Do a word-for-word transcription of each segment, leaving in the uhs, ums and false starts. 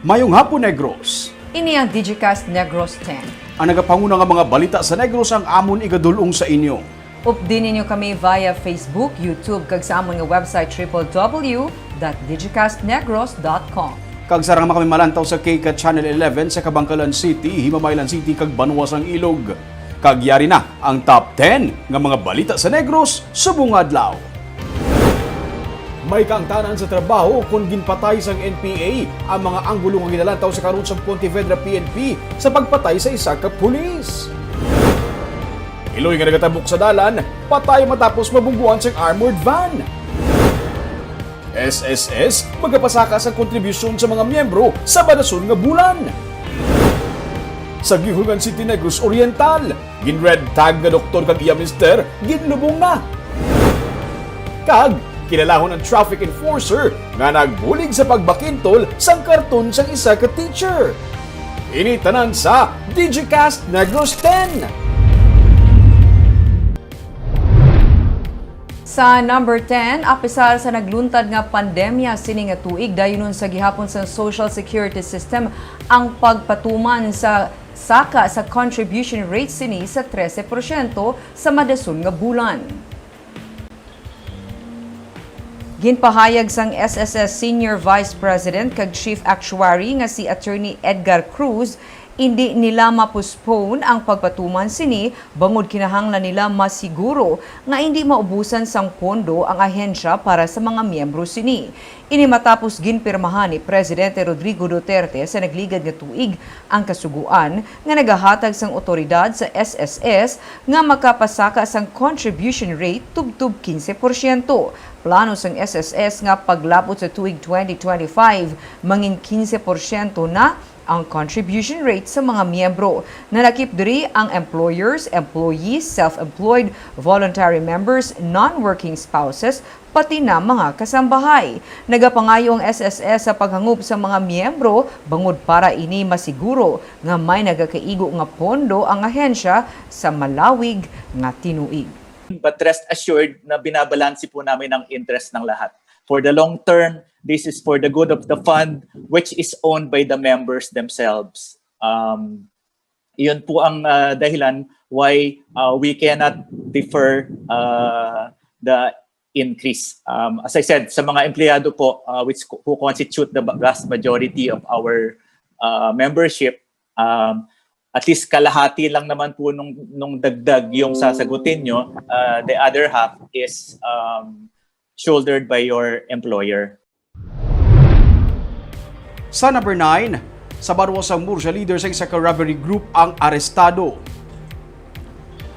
Mayong hapon, Negros. Ini ang Digicast Negros ten. Ang nagapanguna nga mga balita sa Negros ang amon igadul-ong sa inyo. Updi ninyo kami via Facebook, YouTube, kag sa amon nga website, triple W dot digicast negros dot com. Kag sarang man kami malantaw sa K CAT Channel eleven sa Kabankalan City, Himamaylan City, kag Banwa sang Ilog. Kag yari na ang top ten nga mga balita sa Negros subong nga adlaw. May kaangtanan sa trabaho kon ginpatay sang N P A ang mga anggulo nga ginalantaw sa karon sang Pontevedra P N P sa pagpatay sa isa ka pulis. Iloy nga nagatabok sa dalan, patay matapos mabungguan sang armored van. S S S magapasaka sang kontribusyon sa mga miyembro sa madason nga bulan. Sa Guihulan City, Negros Oriental, gin-red tag nga doktor kag iya mister ginlubong na. Kag kilalahon ang traffic enforcer nga nagbulig sa pagbakintol sang karton sang isa ka teacher. Ini tanan sa Digicast Negros ten. Sa number ten, apisar sa nagluntad nga pandemya sini nga tuig, dayunon sa gihapon sa social security system ang pagpatuman sa saka sa contribution rate sini sa trese porsyento sa madason nga bulan. Ginpahayag sang S S S Senior Vice President kag Chief Actuary nga si Attorney Edgar Cruz, indi nila ma-postpone ang pagpatuman sini bangod kinahanglan nila masiguro nga indi maubusan sang pondo ang ahensya para sa mga miyembro sini. Ini matapos ginpirmahan ni Presidente Rodrigo Duterte sa nagligad nga tuig ang kasugoan nga nagahatag sang awtoridad sa S S S nga makapasaka sang contribution rate tubtob quince porsyento. Plano sang S S S nga paglabot sa tuig twenty twenty-five, mangin quince porsyento na ang contribution rate sa mga miyembro. Nalakip diri ang employers, employees, self-employed, voluntary members, non-working spouses, pati na mga kasambahay. Nagapangayo ang S S S sa paghangop sa mga miyembro bangod para ini masiguro nga may nagakaigo nga pondo ang ahensya sa malawig nga tinuig. But rest assured na binabalanse po namin ang interest ng lahat. For the long term, this is for the good of the fund, which is owned by the members themselves. Um, yun po ang, ah, dahilan why, ah, we cannot defer, ah, the increase. Um, as I said, sa mga empleyado po, ah, which co-, who constitute the vast majority of our, ah, membership, um, at least kalahati lang naman po nung, nung dagdag yung sasagutin nyo. Ah, the other half is, um, shouldered by your employer. Sa number nine, sa Banwa sang Murcia, leader sa isa ka robbery group ang arestado.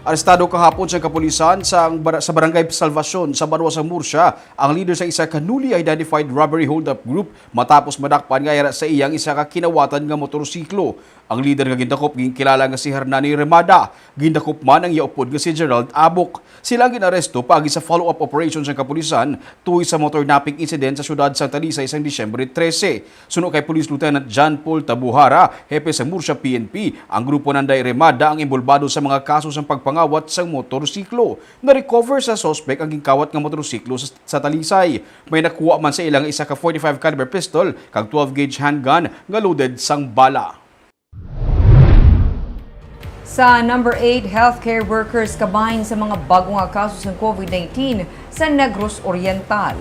Arestado kahapon sa kapulisan sa, sa Barangay Salvacion sa Banwa sang Murcia ang leader sa isa ka newly identified robbery holdup group matapos madakpan nga yara sa iyang isa ka kinawatan nga motorsiklo. Ang lider nga gindakop ginkilala nga si Hernani Remada. Gindakop man ang iya upod nga si Gerald Abok. Sila ang gin-aresto paagi sa follow-up operation sang kapulisan tuhoy sa motor napping incident sa siyudad sang Talisay sang Disyembre trese. Suno kay Police Lieutenant John Paul Tabuhara, hepe sang Murcia P N P, ang grupo nanday Remada ang inbolbado sa mga kaso sang pagpangawat sang motorsiklo. Na-recover sa suspek ang ginkawat nga motorsiklo sa, sa Talisay. May nakuha man sa ila nga isa ka forty-five caliber pistol kag twelve gauge handgun nga loaded sang bala. Sa number eight, healthcare workers kabahin sa mga bag-o nga kaso sang COVID nineteen sa Negros Oriental.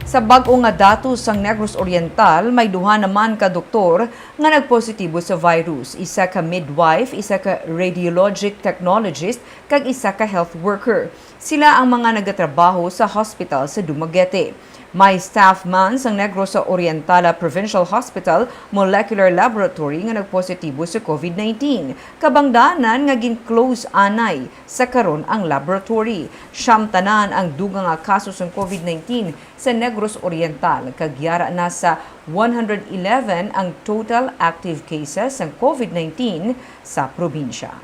Sa bag-o nga datos sang Negros Oriental, may duha naman ka doktor nga nagpositibo sa virus, isa ka midwife, isa ka radiologic technologist, kag isa ka health worker. Sila ang mga nagatrabaho sa hospital sa Dumaguete. May staff man sang Negros Oriental Provincial Hospital Molecular Laboratory nga nagpositibo sa COVID nineteen. Kabangdanan nga gin-close anay sa karon ang laboratory. Siyam tanan ang dugang nga kaso sang COVID nineteen sa Negros Oriental, kag yara na sa one hundred eleven ang total active cases sang COVID nineteen sa probinsya.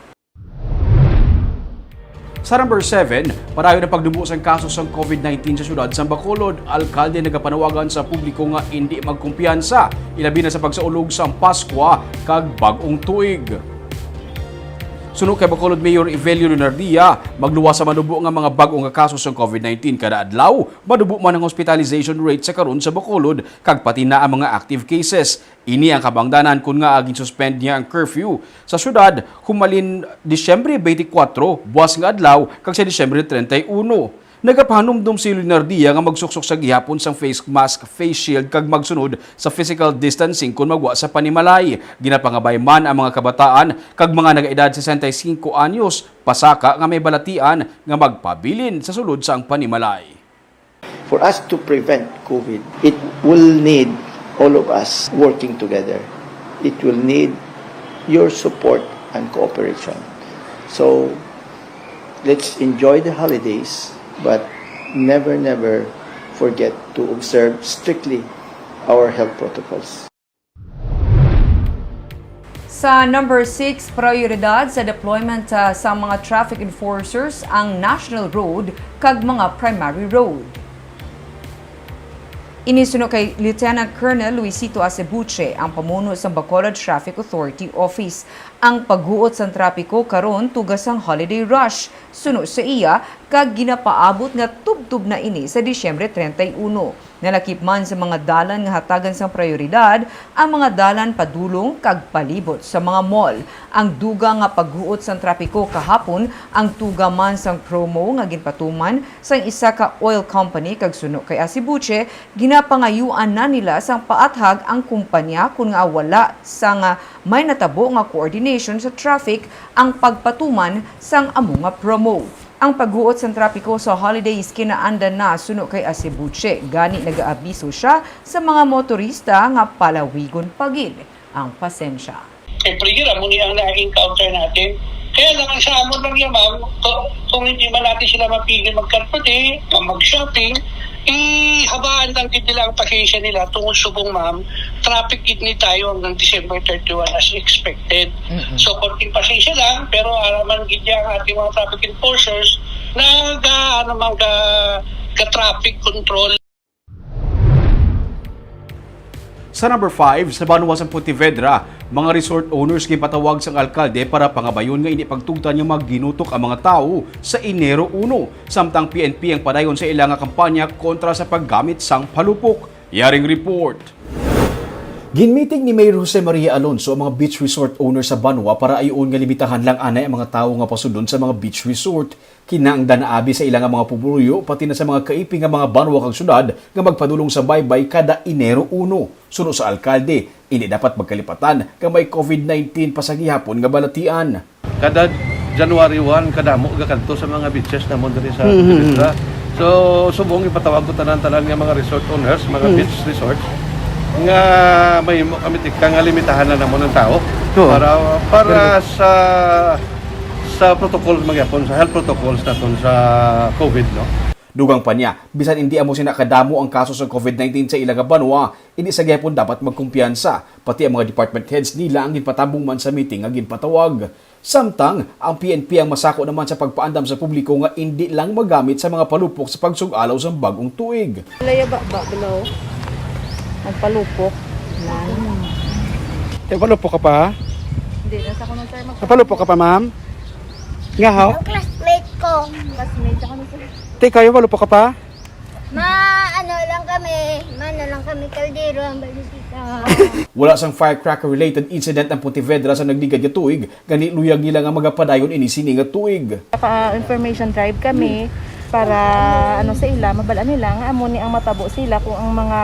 Sa number seven, padayon ang pagdubo sang kaso sang COVID nineteen sa siyudad sang Bacolod. Alkalde nagapanawagan sa publiko nga indi magkumpiyansa, ilabi na sa pagsaulog sang Paskwa kag Bag-ong Tuig. Suno kay Bacolod Mayor Evelio Leonardia, magluwas sa manubo nga mga bag-o nga kaso sang covid nineteen kada adlaw, manubo man ang hospitalization rate sa karon sa Bacolod, kag pati na ang mga active cases. Ini ang kabangdanan kon ngaa ginsuspend niya ang curfew sa syudad humalin Disyembre twenty-four, buwas nga adlaw, kag sa Disyembre treinta y uno. Nagapahanumdom si Leonardia nga magsuksok sa gihapon sang face mask, face shield, kag magsunod sa physical distancing kon magwa sa panimalay. Ginapangabay man ang mga kabataan kag mga nagaedad sesenta y cinco anyos pasaka nga may balatian nga magpabilin sa sulod sang panimalay. For us to prevent covid, it will need all of us working together. It will need your support and cooperation. So, let's enjoy the holidays, but never, never forget to observe strictly our health protocols. Sa number six, prioridad sa deployment, ah, sa mga traffic enforcers ang national road kag mga primary road. Ini suno kay Lieutenant Colonel Luisito Acebuche, ang pamuno sang Bacolod Traffic Authority Office. Ang paghuot sang trapiko karon tuga sang holiday rush, suno sa iya, kag ginapaabot nga tubtob na ini sa Disyembre treinta y uno. Nalakip man sa mga dalan nga hatagan sang prioridad ang mga dalan padulong kag palibot sa mga mall. Ang dugang nga paghuot sang trapiko kahapon ang tuga man sang promo nga ginpatuman sang isa ka oil company, kag suno kay Acebuche, ginapangayuan na nila sang paathag ang kumpanya kon nga wala sang may natabo nga coordination sa traffic ang pagpatuman sang amo nga promo. Ang paghuot sang trapiko sa holidays kinaandan na, suno kay Acebuche, gani nagaabiso sia sa mga motorista nga palawigon pa gid ang pasensya. Siyempre, yun, amo ni ang na-encounter natin. Kaya lang, ang sa amon lang yan, ma'am, kung, kung hindi man natin sila mapigil magkarpati, mag-shopping, ihabaan lang din nila ang pasensya nila tungod subong, ma'am, traffic gid ni tayo hanggang December thirty-one as expected. So, konting pasensya lang, pero araman gid niya ang ating mga traffic enforcers na ga, ano, mga ga, ga traffic control. Sa number five, sa banwa sang Pontevedra, mga resort owners ginpatawag sang alkalde para pangabayon nga indi pagtugtan nga magginutok ang mga tawo sa Enero uno, samtang P N P ang padayon sa ila nga kampanya kontra sa paggamit sang palupok. Yaring report. Ginmiting ni Mayor Jose Maria Alonso ang mga beach resort owners sa banwa para ayuon nga limitahan lang anay ang mga tawo nga pasudlon sa mga beach resort. Kinahanglan na abi sa ila nga mga pumuluyo, pati na sa mga kaiping nga mga banwa kag syudad nga magpadulong sa baybay kada Enero uno. Suno sa alkalde, indi dapat magkalipatan nga may covid nineteen pa sa gihapon nga balatian. Kada January one, kadamo gakadto sa mga beaches namon diri sa Pontevedra. So, subong ipatawag ko tanan-tanan nga mga resort owners, mga beach resorts, nga may mo kami tikang nga limitahan na namon ang tao para para sa sa protocols man gyapon, sa health protocols naton sa covid, no? Dugang pa niya, bisan indi amo sina kadamo ang kaso sa covid nineteen sa ila nga banwa, indi sa gihapon dapat magkumpiyansa, pati ang mga department heads nila ang ginpatambong man sa meeting nga ginpatawag. Samtang ang P N P ang masako naman sa pagpaandam sa publiko nga indi lang magamit sa mga palupok sa pagsug-alaw sang bag-ong tuig. Laya ba, ba, below? Magpalupok. Nan. Eh, palupok ka pa? Hindi, nasa ko na sir. Magpa- Napalupok ka pa, ma'am? Nga, how? Ang classmate ko. Classmate ako na sir. Teka, yung palupok ka pa? Ma, ano lang kami, ma, ano lang kami, kaldero ang balisita. Wala sang firecracker-related incident ang Pontevedra sa nagligad nga tuig, gani luyag nila nga magapadayon ini sini nga tuig. Naka-information drive kami para ano sa ila, mabal-an nila nga amo ni ang matabo sila kung ang mga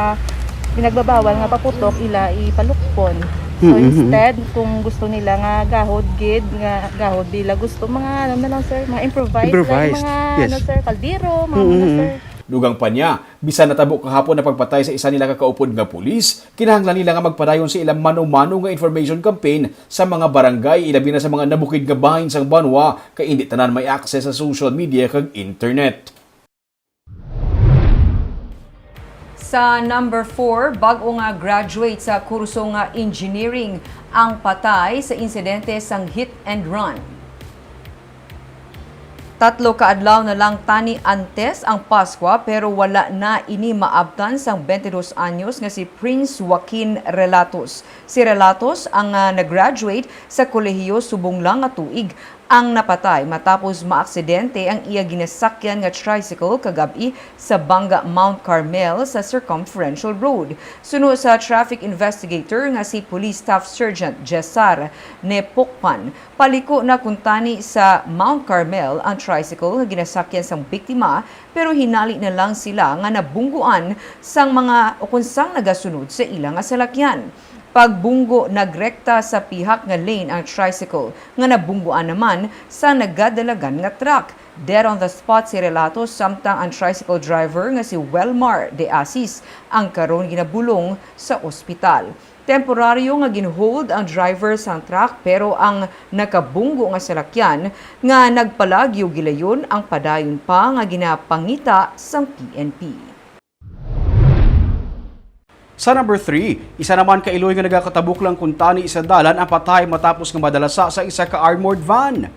pinagbabawal nga paputok ila ipalukpon. So instead, kung gusto nila nga gahod gid, nga gahod nila gusto, mga ano na lang sir, mga improvised, like Improvised, mga yes. ano sir, kaldero, mga ano sir. Dugang pa niya, bisan natabo kahapon ang pagpatay sa isa nila ka kaupod nga pulis, kinahanglan nila nga magpadayon sa ilang mano-mano nga information campaign sa mga barangay, ilabi na sa mga nabukid nga bahin sang banwa, kay indi tanan may access sa social media kag internet. Sa number four, bag-o nga graduate sa kurso nga engineering ang patay sa insidente sang hit and run. Tatlo ka adlaw na lang tani antes ang Paskwa, pero wala na ini maabtan sang twenty-dos anyos nga si Prince Joaquin Relatos. Si Relatos ang, ah, nag-graduate sa kolehiyo subong lang nga tuig. Ang napatay matapos maaksidente ang iya ginasakyan nga tricycle kagab-i sa Banga Mount Carmel sa Circumferential Road. Suno sa traffic investigator nga si Police Staff Sergeant Jessar Nepokpan, paliko na kuntani sa Mount Carmel ang tricycle nga ginasakyan sang biktima, pero hinali na lang sila nga nabungguan sang mga ukon sang nagasunod sa ila nga salakyan. Pagbunggo, nagrekta sa pihak nga lane ang tricycle nga nabungguan naman sa nagadalagan nga truck. Dead on the spot si Relato, samtang ang tricycle driver nga si Welmar De Asis ang karon ginabulong sa ospital. Temporaryo nga ginhold ang driver sang truck, pero ang nakabunggo nga salakyan nga nagpalagyo gilayon ang padayon pa nga ginapangita sang P N P. Sa number three, isa naman ka Iloy nga nagakatabok lang kuntani sa dalan ang patay matapos nga madalasa sa isa ka armored van.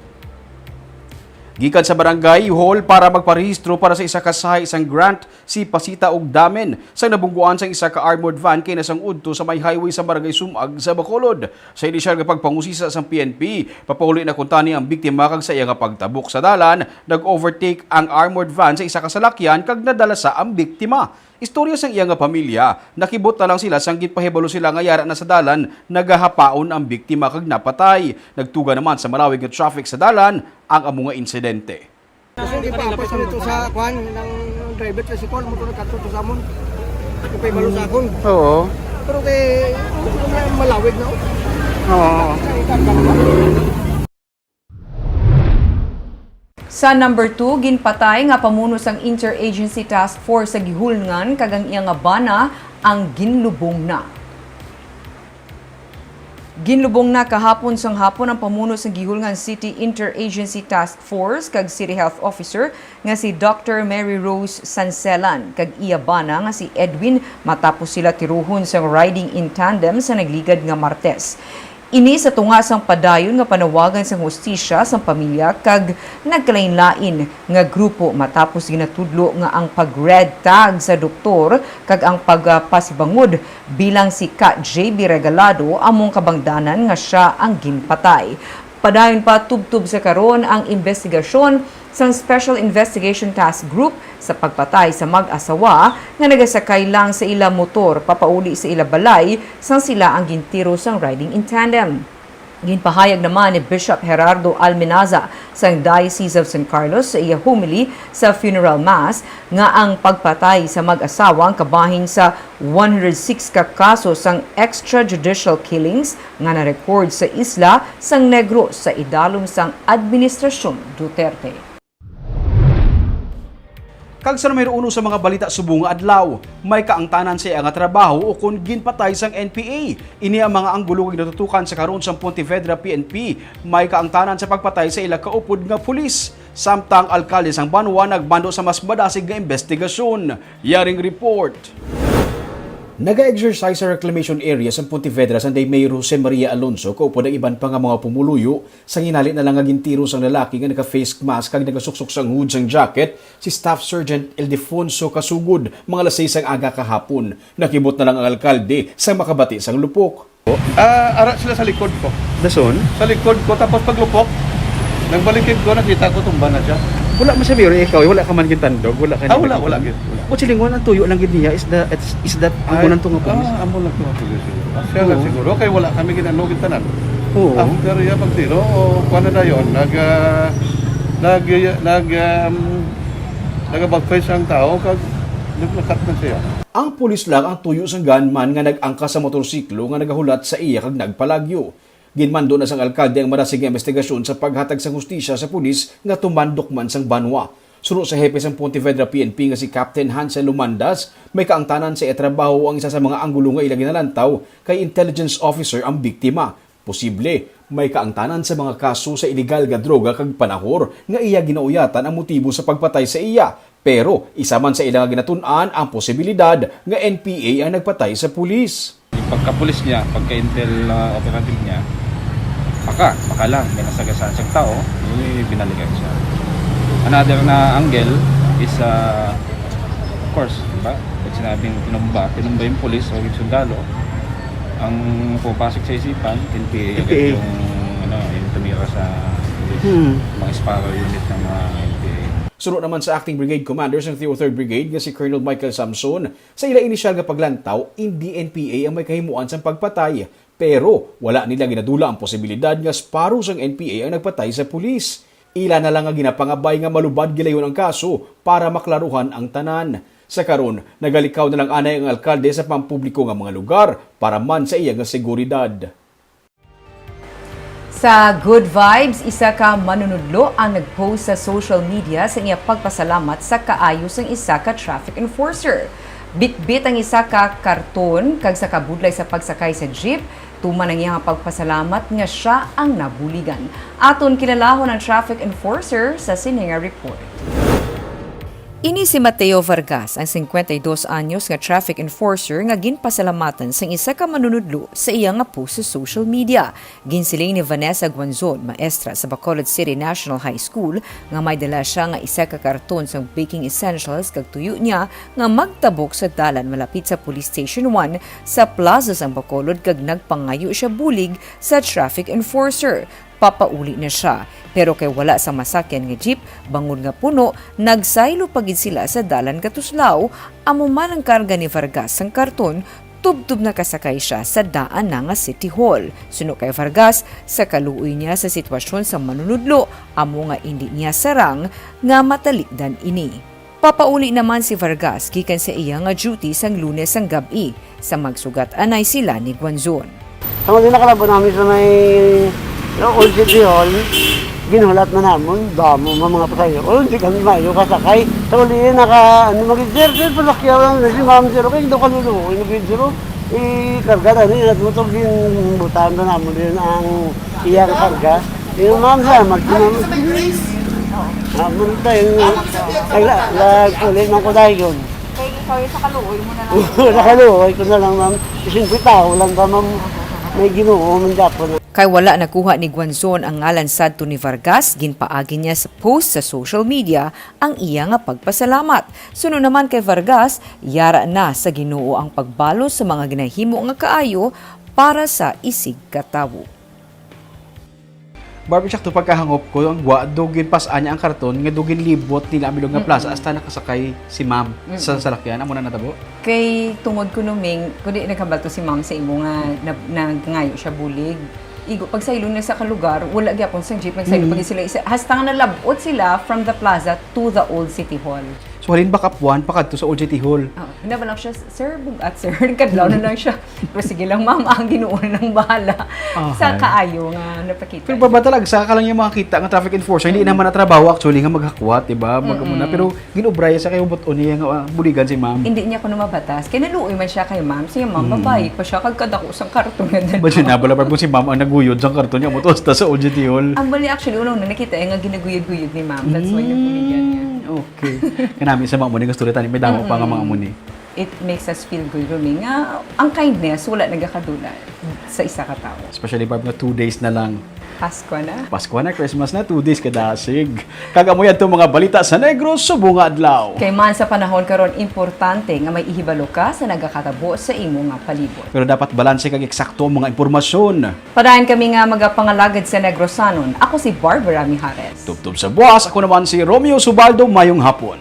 Gikan sa barangay hall para magparehistro para sa isa ka sahi sang grant si Pasita ug Damen sang nabungguan sang isa ka armored van kay nasang udto sa may highway sa barangay Sumag sa Bacolod. Sa inisyal nga pagpangusisa sang P N P, papauli na kuntani ang biktima kag sa iya nga pagtabok sa dalan, nag-overtake ang armored van sa isa ka salakyan kag nadalasa ang biktima. Istorya sang iya nga pamilya, nakibot na lang sila sang ginpahibalo sila nga yara na sa dalan, nagahapaon ang biktima kag napatay. Nagtuga naman sa malawig nga traffic sa dalan ang amo nga insidente. Kasi gipapas ko nito sa kwan, ng driver tricycle, motor na kadto to sa amon. Ipay balo sa akon. Oo. Pero kay, malawig na, oh. Oo. Sa number two, ginpatay nga pamuno sang Interagency Task Force sa Guihulngan kag ang iya nga bana ang ginlubong na. Ginlubong na kahapon sang hapon ang pamuno sang Guihulngan City Interagency Task Force kag City Health Officer nga si Doctor Mary Rose Sanselan kag iya bana nga si Edwin, matapos sila tiruhon sang riding in tandem sa nagligad nga Martes. Ini sa tunga sang padayon nga panawagan sang hustisya sang pamilya kag nagkalainlain nga grupo, matapos ginatudlo nga ang pag-red tag sa doktor kag ang pagpasibangod bilang si Ka J B Regalado amo ang kabangdanan nga sia ang ginpatay. Padayon pa, tubtob sa karon ang imbestigasyon sang Special Investigation Task Group sa pagpatay sa mag-asawa nga nagasakay lang sa ila motor papauli sa ila balay sang sila ang gintiro sang riding in tandem. Ginpahayag naman ni Bishop Gerardo Almenaza sang Diocese of San Carlos sa iya homily sa funeral mass nga ang pagpatay sa mag-asawa ang kabahin sa one hundred six ka kaso sang extrajudicial killings nga na-record sa isla sang Negros sa idalom sang Administrasyon Duterte. Kag sa numero uno sa mga balita subong nga adlaw, may kaangtanan sa iya nga trabaho ukon ginpatay sang N P A. Ini ang mga anggulo nga ginatutukan sa karon sang Pontevedra P N P. May kaangtanan sa pagpatay sa ila kaupod nga pulis, samtang alkalde sang banwa nagmando sa mas madasig nga imbestigasyon. Yaring report. Naga-exercise sa reclamation area sa Pontevedra Sunday Mayor Jose Maria Alonso kaupod ang iban pa nga mga pumuluyo. Sa ginhali na lang nga gintiro sang lalaki nga naka-face mask kag nagasuksok sang hood sang jacket si Staff Sergeant Ildefonso Kasugod, mga alas sais sang aga kahapon. Nakibot na lang ang alkalde sa makabati sang lupok. Ah, ara sila sa likod ko. Dason? Sa likod ko, tapos paglupok, nagbalikid ko, nakita ko tumba na siya. Wala man siya, Mayor, ikaw, wala ka man gintandog, wala ka Ah, wala, nagintandog? Wala gid, wala. Kung silingon, ang tuyo lang gid niya is the, is, is that ang Ay, kunan to nga pulis? Ah, amo lang to nga pulis siguro. Ah, siya lang Oo. siguro, kay wala kami ginano, gintanan. Oo. After iya pagtiro, o, kuwan na dayon, nag, ah, nag, nag, um, nag-about face ang tao, kag naglakat na siya. Ang pulis lang ang tuyo sang gunman nga nag-angkas sa motorsiklo nga nagahulat sa iya kag nagpalagyo. Ginmando na sang alkalde ang madasig nga imbestigasyon sa paghatag sang hustisya sa pulis nga tumandok man sang banwa. Suno sa hepe sang Pontevedra P N P nga si Captain Hansel Lumandas, may kaangtanan sa iya trabaho ang isa sa mga anggulo nga ila ginalantaw kay intelligence officer ang biktima. Posible, may kaangtanan sa mga kaso sa iligal nga droga kag panahor nga iya ginauyatan ang motibo sa pagpatay sa iya. Pero isa man sa ila nga ginatun-an ang posibilidad nga N P A ang nagpatay sa pulis. Yung pagkapulis niya, pagka-intel, ah, operative niya, baka, baka lang, may nasagasaan siyang tao, eh, binalikan siya. Another na angle is, ah, of course, di ba? Pag sinabing tinumba, tinumba yung pulis o yung sundalo, ang pumapasok sa isipan, N P A agad N P A. yung, ano, yung tumira sa Hmm. Mga Sparrow unit ng mga N P A. Suno naman sa Acting Brigade Commander sang three oh third Brigade nga si Colonel Michael Samson, sa ila inisyal nga paglantaw, hindi N P A ang may kahimuan sang pagpatay, pero wala nila ginadula ang posibilidad nga Sparrow sang N P A ang nagpatay sa pulis. Ila na lang nga ginapangabay nga malubad gilayon ang kaso para maklaruhan ang tanan. Sa karon, nagalikaw na lang anay ang alkalde sa pampubliko nga mga lugar para man sa iya nga seguridad. Sa Good Vibes, isa ka manunudlo ang nag-post sa social media sa iya pagpasalamat sa kaayo sang isa ka traffic enforcer. Bitbit ang isa ka karton kag sa kabudlay sa pagsakay sa jeep, tuman ang iyang pagpasalamat nga siya ang nabuligan. Aton kilalahon ang traffic enforcer sa sini nga report. Ini si Mateo Vargas, ang singkwenta y dos anyos nga traffic enforcer nga ginpasalamatan sang isa ka manunudlo sa iya nga post sa social media. Ginsiling ni Vanessa Guanzon, maestra sa Bacolod City National High School, nga may dala siya nga isa ka karton sang baking essentials kag tuyo niya nga magtabok sa dalan malapit sa Police Station one sa Plaza sang Bacolod kag nagpangayo siya bulig sa traffic enforcer. Papauli na siya. Pero kay wala sa masakyan nga jeep, bangod nga puno, nagsaylo pa gid sila sa dalan katuslaw, amo man ang karga ni Vargas sang karton, tubtob nakasakay siya sa daan na nga City Hall. Suno kay Vargas, sa kaluoy niya sa sitwasyon sa manunudlo, amo nga indi niya sarang nga matalikdan ini. Papauli naman si Vargas gikan sa iya nga duty sang Lunes sang gab-i, sa magsugat anay sila ni Guanzon. Sa uli, nakalabo namin sa may Old City Hall, ginhulat na namon, damo nga mga pasahero. Hindi kami maayo kasakay. Sa uli, naka, ano, mag-, "Sir, sir, palakyaw lang na si ma'am, sir. Okay, daw kaluluoy na gid, sir, oh. Ikarga na rin, at mo to, ginbutahan na namon din ang iyang karga." Yung ma'am, sir, mag-, ma'am. Ah, ma'am, tayo, ay, la, la, uli, ma'am, ko tayo yun. Kay ikaw, sa kaluoy mo na lang. Sa kaluoy ko na lang, ma'am. Siyempre, tao lang ba, ma'am? May Ginoo man gihapon. Kay wala nakuha ni Guanzon ang ngalan sadto ni Vargas, ginpaagi niya sa post sa social media ang iya nga pagpasalamat. Suno naman kay Vargas, yara na sa Ginoo ang pagbalos sa mga ginahimo nga kaayo para sa isigkatawo. Barb, eksakto pagkahangop ko, ang gwa, daw ginpas-an niya ang karton nga daw ginlibot nila ang bilog nga Mm-mm. plaza hasta nakasakay si ma'am sa Mm-mm. salakyan. Amo na natabo? Kay tungod kuno, Ming, kundi nagkabal to si ma'am sa imo nga na-, nagngayo siya bulig. Igo, pagsaylo na sa kalugar, wala gyapon sang jeep, nagsaylo Mm. pa gid sila isa. Hasta nga nalabot sila from the plaza to the old city hall. So, halin back up one, pakadto sa old city hall. Oh, hinaba lang siya, "Sir, bug-at, sir." Kadlaw na lang siya. Pero sige lang, ma'am, ang Ginoo na lang bahala sa Ahay. kaayo nga napakita Pero niya. Babatalaga ka lang yung makakita nga traffic enforcer, hindi Mm. naman na trabaho actually nga maghakwat, di ba? Mag-, Mm-mm. muna. Pero ginubraya sa kayo buton niya nga, ah, buligan si ma'am. Hindi niya kuno mabatas. Kaya naluoy man siya kay ma'am. Siya, ma'am, Mm. babae pa siya, kag kadako sang karton nga dala. Ba siya na, bala pa po si ma'am ang naguyod sang karton niya, mo to, hasta sa O G T hall. Ang bali, actually, una-una nakita eh, nga ginaguyod-guyod ni ma'am. That's why nabuligan niya. Mm, okay. Kanami sa mga mo ni, nga story tani, may damo pa nga mga Mm-mm. mo ni. It makes us feel good, Rumi, nga ang kindness wala nagakadula sa isa ka tawo. Especially, Barb, nga two days na lang. Pasko na. Pasko na, Christmas na, two days kadasig. Kag amo yadto mga balita sa Negros subong nga adlaw. Kay man sa panahon karon, importante nga may ihibalo ka sa nagakatabo sa imo nga palibot. Pero dapat balanse kag eksakto ang mga impormasyon. Padayon kami nga magapangalagad sa Negrosanon. Ako si Barbara Mijares. Tubtob sa buwas, ako naman si Romeo Subaldo. Mayong hapon.